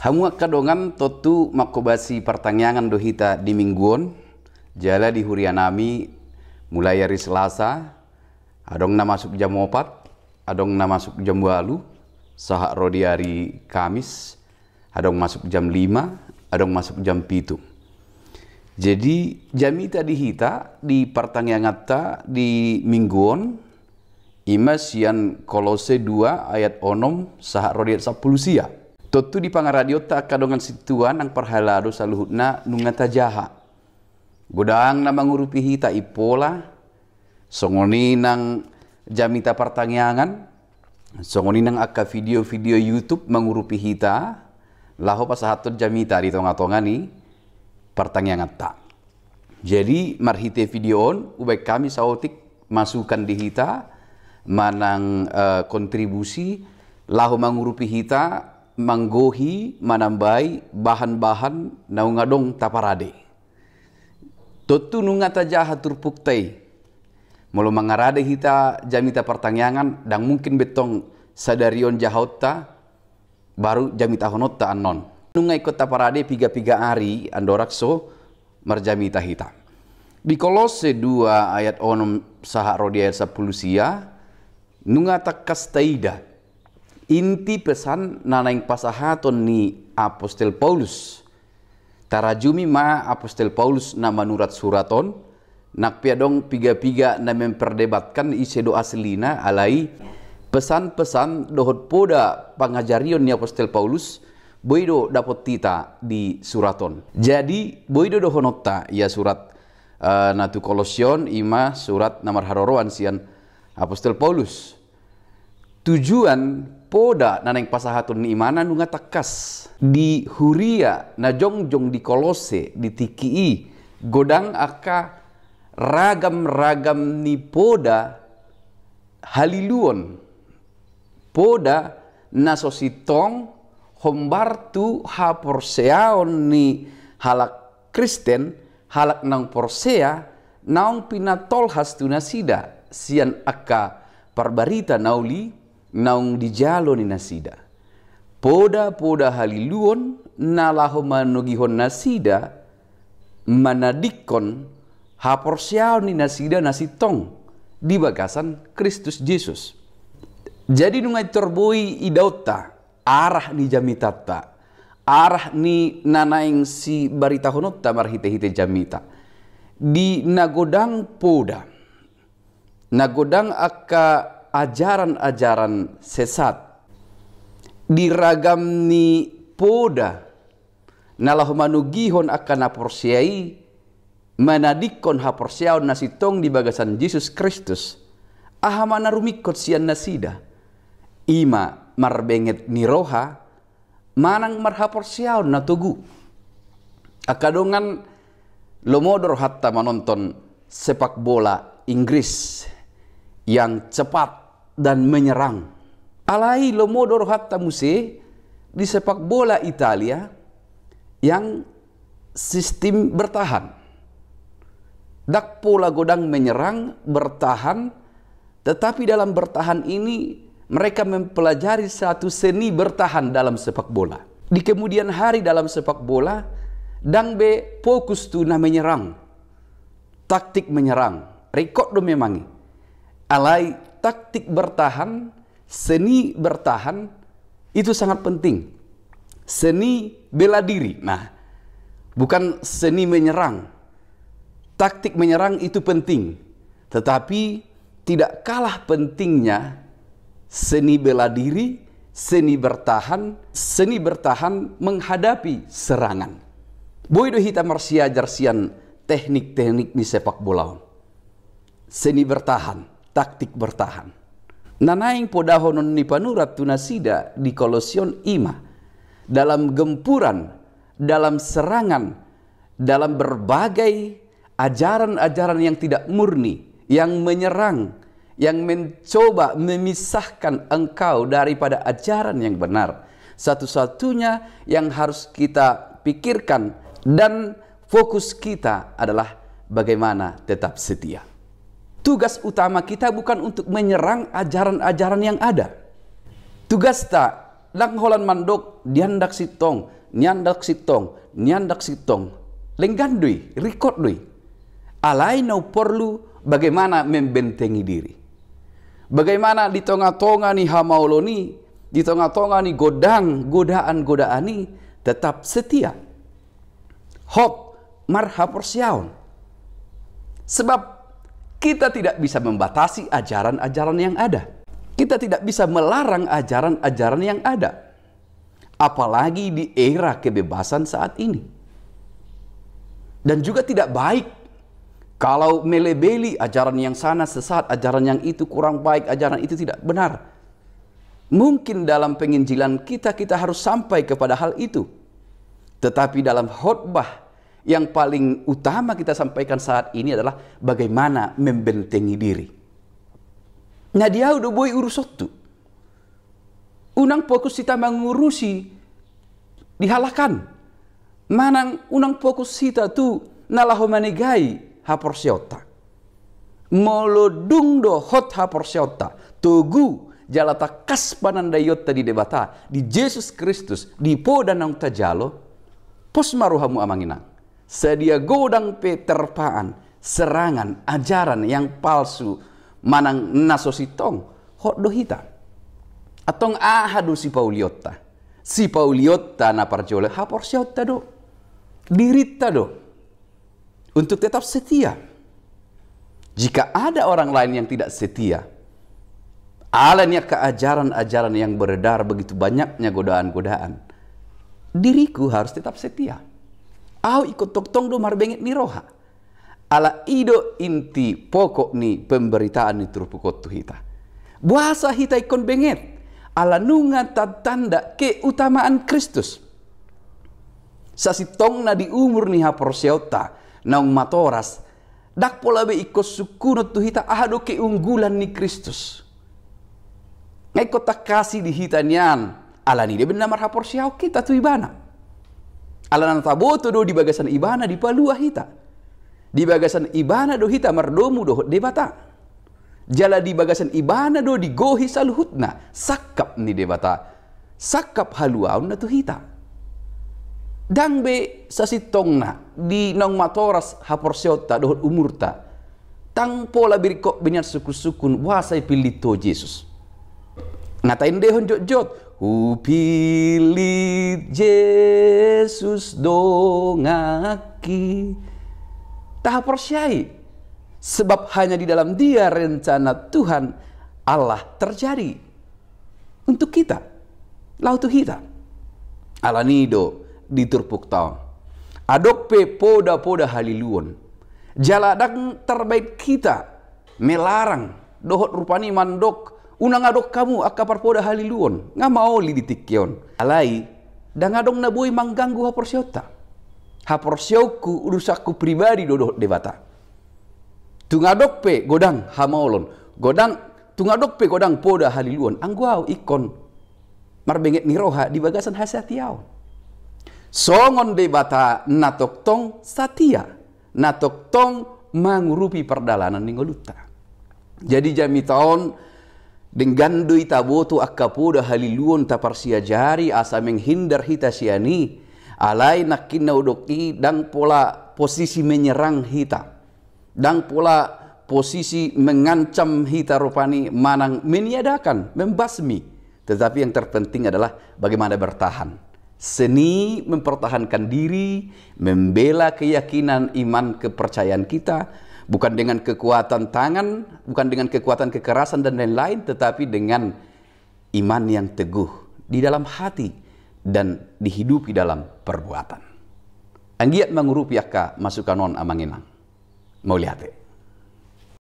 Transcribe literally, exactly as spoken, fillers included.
Hamu angka dongan, tontu mangkobasi partangiangan do hita di minggu on. Jala di huria nami, mulai ari Selasa, adong na masuk jam opat, adong na masuk jam ualu, sahat ro di ari Kamis, adong masuk jam lima, adong masuk jam pitu. Jadi, jamita di hita, di partangianganta di minggu on, ima sian Kolose dua ayat onom sahat ro di ayat sampulu sia. Tontu di pangaradionta angka dongan sintua nang parhalado saluhutna nunga tajaha. Godang na mangurupi hita impola, songon i nang jamita partangiangan, songon i nang angka video-video YouTube mangurupi hita, laho pasahathon jamita di tonga-tonga ni partangianganta. Jadi, marhite video on, hubaen hami saotik masukan di hita, manang, eh, kontribusi, laho mangurupi hita, manggohi, manambai, bahan-bahan, naung adong taparade. Tontu nunga tajaha turpukta i. Molo mangarade hita jamita partangiangan, ndang mungkin be tong sadari on jahaonta, baru jamitahononta annon. Nunga ingkon taparade piga-piga ari andorang so marjamita hita. Di Kolose dua ayat onom sahat ro di ayat sampulu sia, nunga tangkas taida inti pesan na naeng pasahaton ni Apostel Paulus. Tarajumi ma Apostel Paulus na manurat surat on, nang pe adong piga-piga na memperdebatkan ise do aslina, alai pesan-pesan dohot poda pangajarion ni Apostel Paulus, boi do dapot hita di surat on. Jadi, boi do dohononta ia surat, eh, na tu Kolose on, ima surat na marharoroan sian Apostel Paulus. Tujuan poda na naeng pasahaton ni imana nunga tangkas. Di huria na jongjong di Kolose di tingki i, godang angka ragam-ragam ni poda haliluon. Poda na so sintong hombar tu haporseaon ni halak Kristen, halak naung porsea, naung pinatolhas tu nasida sian angka parbarita na uli naung dijalo ni nasida. Poda-poda haliluon na laho manogihon nasida manadingkon haporseaon ni nasida na sintong di bagasan Kristus Jesus. Jadi nunga pintor boi idaonta arah ni jamitanta, arah ni na naeng sibaritahononta marhite-hite jamita. Di na godang poda, na godang angka ajaran-ajaran sesat, di ragam ni poda na laho manogihon angka na porsea i manadingkon haporseaon na sintong di bagasan Jesus Kristus, aha ma na rumingkot sian nasida? Ima marbenget ni roha manang marhaporseaon na togu. Angka dongan, lomo do rohanta manonton sepak bola Inggris yang cepat dan menyerang. Alai lomo do rohanta muse di sepak bola Italia yang sistem bertahan. Ndang pola godang menyerang, bertahan, tetapi dalam bertahan ini mereka mempelajari satu seni bertahan dalam sepak bola. Di kemudian hari dalam sepak bola, ndang be fokus tu na menyerang, taktik menyerang. Ringkot do memang i. Alai taktik bertahan, seni bertahan, itu sangat penting. Seni bela diri. Nah, bukan seni menyerang. Taktik menyerang itu penting. Tetapi tidak kalah pentingnya seni bela diri, seni bertahan, seni bertahan menghadapi serangan. Boi do hita marsiajar sian teknik-teknik ni sepak bola on. Seni bertahan, taktik bertahan. Na naeng podahonon ni panurat tu nasida di Kolose on ima, dalam gempuran, dalam serangan, dalam berbagai ajaran-ajaran yang tidak murni, yang menyerang, yang mencoba memisahkan engkau daripada ajaran yang benar. Satu-satunya yang harus kita pikirkan dan fokus kita adalah bagaimana tetap setia. Tugas utama kita bukan untuk menyerang ajaran-ajaran yang ada. Tugasta Ndang holan mandok, nian ndang sintong, nian ndang sintong, nian ndang sintong. Lenggan do i, ringkot do i. Alai na umporlu bagaimana membentengi diri. Bagaimana di tonga-tonga ni hamaolon i, di tonga-tonga ni godang, godaan-godaan i, tetap setia. Hot marhaporseaon. Sebab kita tidak bisa membatasi ajaran-ajaran yang ada. Kita tidak bisa melarang ajaran-ajaran yang ada. Apalagi di era kebebasan saat ini. Dan juga tidak baik kalau melebeli ajaran yang sana sesat, ajaran yang itu kurang baik, ajaran itu tidak benar. Mungkin dalam penginjilan kita, kita harus sampai kepada hal itu. Tetapi dalam khotbah yang paling utama kita sampaikan saat ini adalah bagaimana membentengi diri. Na di ahu do boi urusonhu. Unang fokus hita mangurusi di halak an. Manang unang fokus hita tu na laho manegai haporseaonta. Molo dung do hot haporseaonta, togu jala tangkas panandaionta di Debata, di Jesus Kristus, di poda naung tajalo, pos ma rohamu amang inang. Sadia godang pe terpaan, serangan, ajaran yang palsu, manang na so sintong, hot do hita. Antong aha do sipaulionta? Sipaulionta na parjolo haporseaonta do, dirinta do. Untuk tetap setia. Jika ada orang lain yang tidak setia, ala ni angka ajaran-ajaran yang beredar, begitu banyaknya godaan-godaan, diriku harus tetap setia. Ahu ingkon tongtong do marbenget ni roha. Ala i do inti pokok ni pemberitaan ni turpuk on tu hita. Boasa hita ingkon benget? Ala nunga tantanda keutamaan Kristus. Sasintongna di umur ni haporseaonta naung matoras, ndang pola be ingkon sungkunon tu hita aha do keunggulan ni Kristus. Nga ingkon tangkasi di hita nian, ala ni i do umbahen na marhaporseaon hita tu Ibana. Ala na taboto do di bagasan Ibana dipalua hita. Di bagasan Ibana do hita mardomu dohot Debata. Jala di bagasan Ibana do digohi saluhutna, sangkap ni Debata, sangkap haluaonna tu hita. Ndang be sasintongna di naung matoras haporseaonta dohot umurta, ndang pola be ringkot be nian sungkunsungkun boasa dipillit ho Jesus. Nga taendehon jotjot, hupillit Jesus donganki. Tahaporseai. Sebab hanya di dalam Dia rencana Tuhan Allah terjadi untuk kita, laho tu hita. Ala ni i do di turpukta on. Adong pe poda-poda haliluon. Jala ndang tarbaen hita melarang dohot rupani mandok, unang adong hamu angka parpoda haliluon, nga maoli di tingki on. Alai ndang adong na boi mangganggu haporseaonta. Haporseaonku urusanku pribadi do dohot Debata. Tung adong pe godang hamaolon, godang, tung adong pe godang poda haliluon, anggo ahu ingkon marbenget ni roha di bagasan hasatiaon. Songon Debata na tongtong satia, na tongtong mangurupi pardalanan ni ngolunta. Jadi jamita on, denggan do i taboto angka poda haliluon taparsiajari asa menghindar hita sian i, alai nangkin na hudok i ndang pola posisi menyerang hita. Ndang pola posisi mengancam hita rupani manang meniadakan, membasmi. Tetapi yang terpenting adalah bagaimana bertahan. Seni mempertahankan diri, membela keyakinan iman kepercayaan kita, bukan dengan kekuatan tangan, bukan dengan kekuatan kekerasan dan lain-lain, tetapi dengan iman yang teguh di dalam hati dan dihidupi dalam perbuatan. Anggiat mangurupi angka masukan on amang inang. Mauliate.